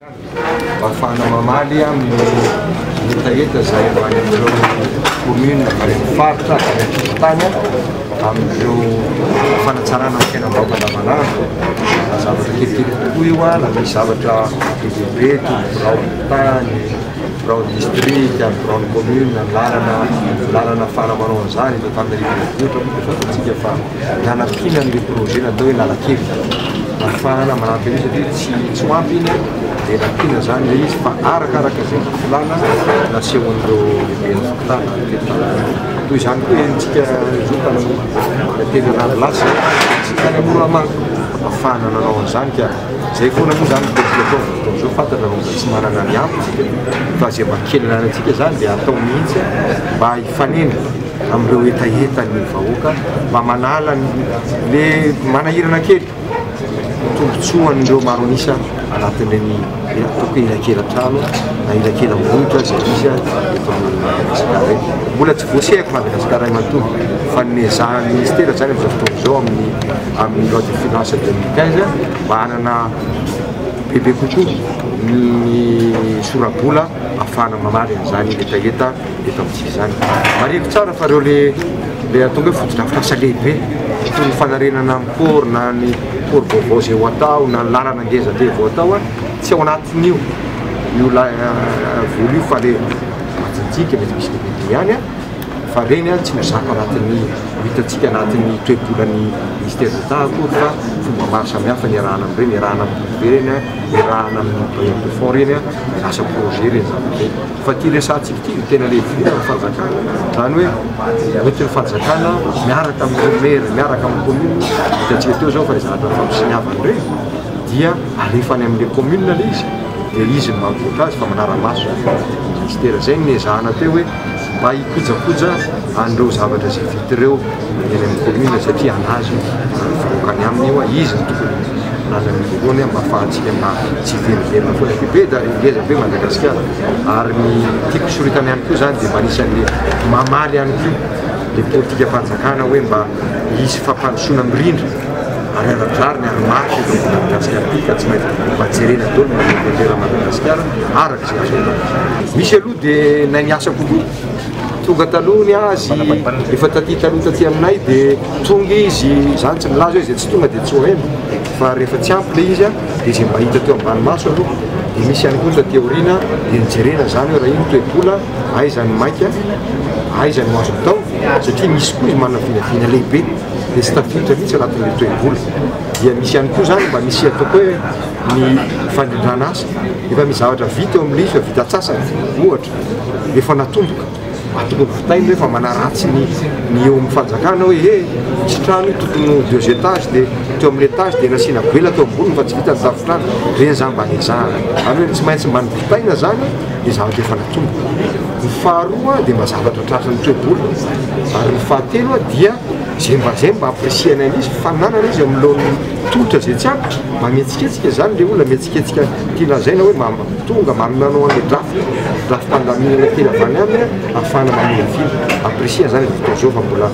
Mba ahafahana mamaly amin'ny hetaheta izay avy any amin'ireo commune, avy any amin'ny faritra, avy any amin'ny fokontany amin'ireo fanatsarana ny fiainam-bahoaka andavanandro. Na zavatra kelikely kokoa io na misy zavatra be dia be toy ny biraon'ny tany, biraon'ny district, ny biraon'ny commune, ny lalana, lalana ahafahana manao an'izany eto Antananarivo renivohitra moa dia fantatsika fa nanampiana an'ilay projet natao hoe lalan-kely ahafahana manampy an'io satria tsy tsy ho ampy iny dia nampiana izany ilay izy fa arakaraka izay filàna nasehon'ireo lehiben'ny fokontany teto Antananarivo. Toy izany koa henontsika izao tamin'ny 3 herinandro lasa izay tany Amoramanga ahafahana nanao an'izany ka izay foana moa izany no politika atao amin'izao fotoana izao fantatra fa mbola tsy manana ny ampy isika fa izay mba kely ananantsika izany dia atao mihitsy mba hifanena amin'ireo hetahetan'ny vahoaka mba manala ny le manahirana kely tombontsoan'ireo maro an'isa anatin'ireny ataoko hoe elakela-trano na elakela-bohitra izay misy eto amin'ny Madagasikara iny. Mbola tsy voasehako Madagasikara iray manontolo fa ny ezahan'ny ministera izany amin'izao fotoana izao amin'ny amin'ny loi de finance 2015 mba hanana bebe kokoa ny sora-bola ahafahana mamaly an'izany hetaheta eto amintsika izany. Marihiko tsara fa ireo le le atao hoe fotodrafitrasa lehibe toy ny fanarenana ny port na ny port vaovao izay ho atao na ny lalana ngeza be vao atao tsy ao anatin'io io vola io fa le majinjika mety misy lehibe ihany fa ireny tsy ho zaka anatin'ny ho hitantsika anatin'ny toe-bolan'ny ministère d'Etat akory fa fomba maro samihafa niarahana amin'ireny, niarahana amin'ny privé ireny, niarahana amin'ny bailleur de fonds ireny, lasa projet ireny zavatra ireny. Fa ity resahantsika ity dia tena le vola ny fanjakana, izany hoe hoentin'ny fanjakana miaraka amin'ny maire, miaraka amin'ny commune, hitantsika teo izao fa ilay zavatra fampisoniavana ireny dia alefa any amin'ilay commune ilay izy dia izy no mampivoatra azy fa manara-maso ny ministera. Izay no nezahana teo hoe mba hikojakoja an'ireo zavatra izay vita ireo ny any amin'ny commune satria an'azy io, an'ny vahoaka any aminy io, izy no tokony hanana ny voalohany mba ahafahantsika mba tsy hiveriverina foana. Be da ngeza be Madagasikara ary ny tiako soritana ihany koa izany dia mba anisan'ny mamaly ihany koa le politikam-panjakana hoe mba hisy fampandrosoana mirindra ary ara-drariny ary maharitra eto amin'i Madagasikara ity ka tsy maintsy mba jerena daholo ny mandeha Madagasikara araka izay azo atao. Misy aloha dia nay niasa kokoa tonga taloha ny azy efa taty taloha taty aminay dia tonga izy izany tsy milaza hoe izay tsy tonga dia tsy ho heno fa rehefa tsy ampy ilay izy dia izay mba hita teo ambany maso aloha dia misy ihany koa ny taty aoriana dia nijerena izany hoe raha iny toe-bola aiza ny maika aiza no azo atao satria misy koa izy manana vinavina lehibe dia tsy tafiditra mihitsy anatin'ilay toe-bola dia misy ihany koa izany mba misy ataoko hoe ny fandrindrana asa efa misy zavatra vita eo amin'ilay izy fa vita antsasany ohatra efa natomboka Mba tokony vitainy ve fa manaratsy ny ny eo amin'ny fanjakana hoe he misy trano io tokony ho deux étages dia teo amin'ny étage dia nasiana goela teo amboniny fa tsy vita ny tafontrano, ireny zany mba nezahana, zany hoe tsy maintsy mba novitaina zany ny zavatra efa natomboka. Ny faharoa dia mba zavatra tratry ny toe-bola ary ny fahatelo dia zay mba zay mba ampirisihana an'izy fananana izy amin'ny laoniny tolotra zay tsy ampy mba mihetsiketsika zany le olona mihetsiketsika tiana lazaina hoe mba tonga mba manao an'le drafitra drafi-pandaminana kely avy any aminy ahafahana mamelivily ampirisihana zany izao fotoana izao fa mbola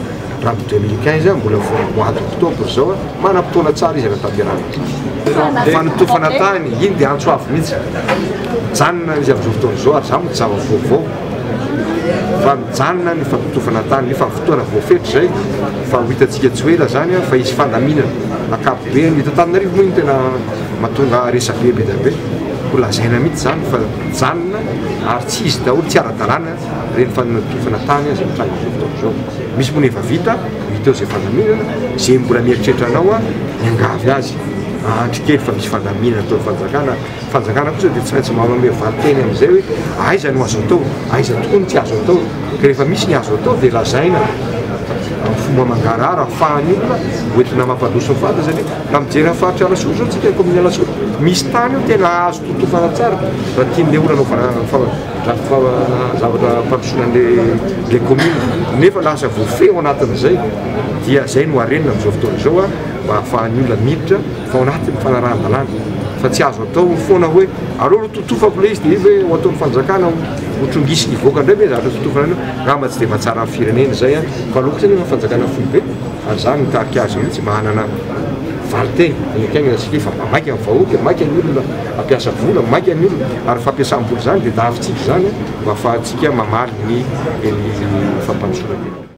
raha amin'ny 2015 mbola vao mois d'octobre izao manam-potoana tsara izy anatanterahana fanotofana tany iny dia antso avo mihitsy mijanona izy amin'izao fotoana izao ary za moa tsy zava-baovao fa mijanona ny fanotofana tany nefa fotoana voafetra izay fa ho hitantsika tsy ho ela zany fa hisy fandaminana ankapobeny eto Antananarivo moa iny tena mahatonga resabe be dia be ho lazaina mihitsy zany fa mijanona ary tsy izy daholo tsy ara-dalàna ireny fanotofana tany izay mitranga amin'izao fotoana izao misy moa ny efa vita hita eo izay fandaminana izay mbola mieritreritra anao a miangavy azy ahandry kely fa misy fandaminana ataon'ny fanjakana fanjakana kosa dia tsy maintsy manome valin-teny amin'izay hoe aiza no azo atao aiza tokoa no tsy azo atao ka rehefa misy ny azo atao dia lazaina amin'ny fomba mangarahara ahafahan'ny olona hoentina mampandroso ny faritra satria raha mijery amin'ny faritra Alasora izao tsika commune Alasora misy tany eo tena azo totofana tsara raha tian'ilay olona anaovana zavatra fampandrosoana an'ilay commune nefa lasa voafehy ao anatin'izay dia izay no harenina amin'izao fotoana izao mba ahafahan'ny olona miditra fa ao anatin'ny fanarahan-dalàna fa tsy azo atao foana hoe aleo aloha totofako ilay izy dia hoe ho ataon'ny fanjakana ho trongisiny hivoaka indray ve zavatra totofana an'io angamba tsy dia mahatsara ny firenena izay fa aleo kosa anefa ny fanjakana foibe ary za mitarika azy mihitsy mba hanana Valin-teny eny akaiky isika fa mba maika ny vahoaka, maika ny olona hampiasa vola, maika ny olona, ary fampiasam-bola izany dia davintsika izany mba ahafahantsika mamaly ny fampandrosoana tena.